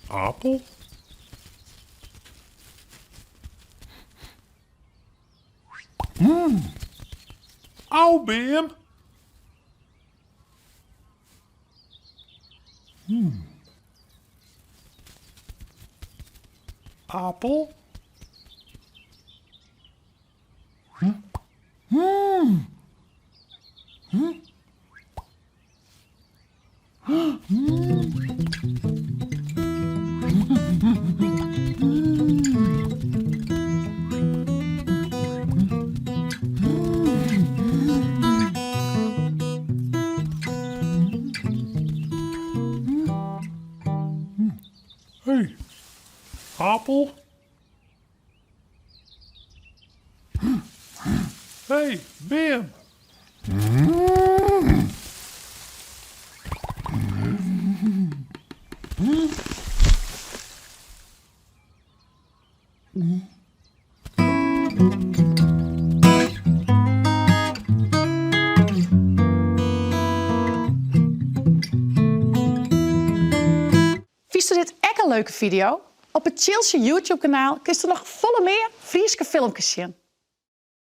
Apel? Au, beam! Apel? Hey, apel? Hey, beam! Fynsto dit ek in leuke fideo? Op it Tsjiltsje YouTube kanaal kinsto noch folle mear Fryske filmkes sjen.